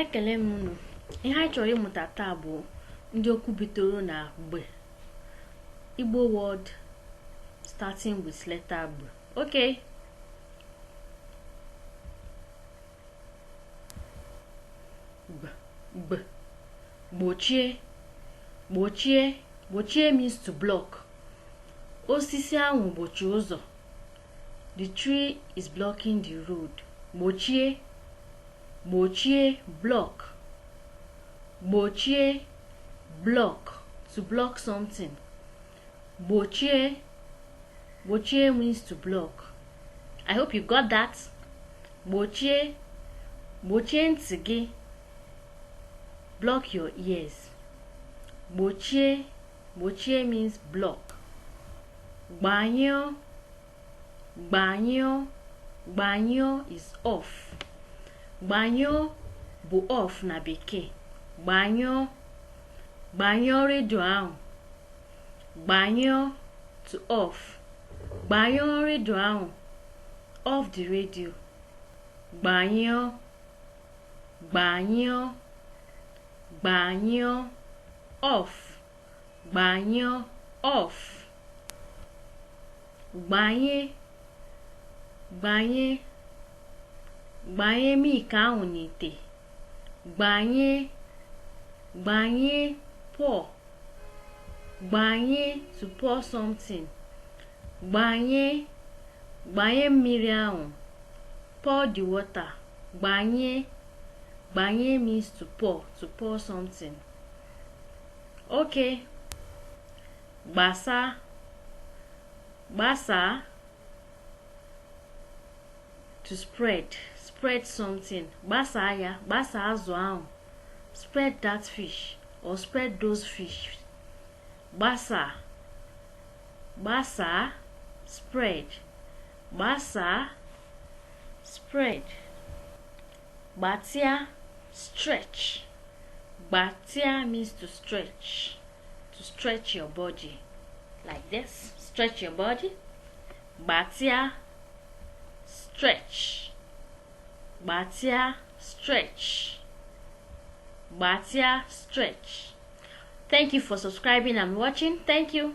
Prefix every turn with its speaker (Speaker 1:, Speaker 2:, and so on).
Speaker 1: Ekele m unu. Ihe anyị chọrọ ịmụta taa bụ ndị okwu bidoro na gb. Igbo word starting with letter B. Okay. B, b. Gbochie, gbochie, gbochie means to block. Osisi ahụ gbochie ụzọ. The tree is blocking the road. Gbochie, gbochie, block. Gbochie, block, to block something. Gbochie, gbochie means to block. I hope you got that. Gbochie, gbochie ntị gị. Block your ears. Gbochie, gbochie means block. Gbanyụọ, gbanyụọ, gbanyụọ is off. Gbanyụọ bụ off na bekee. Gbanyụọ, gbanyụọ redio ahụ. Gbanyụọ to off. Gbanyụọ redio ahụ. Off the radio. Gbanyụọ, gbanyụọ, gbanyụọ, off. Gbanyụọ, off. Gbanye, gbanye, gbanye milk ahụ n'ite. Gbanye, gbanye, pour. Gbanye to pour something. Gbanye, gbanye mmiri ahụ. Pour the water. Gbanye, gbanye means to pour something. Okay. Gbasa, gbasa, to spread, spread something. Gbasaa ya, gbasaa azụ ahụ. Spread that fish or spread those fish. Gbasa, gbasaa, spread. Gbasaa, spread. Gbatịa, stretch. Gbatịa means to stretch your body. Like this, stretch your body. Gbatịa, stretch. Gbatịa, stretch. Gbatịa, stretch. Thank you for subscribing and watching. Thank you.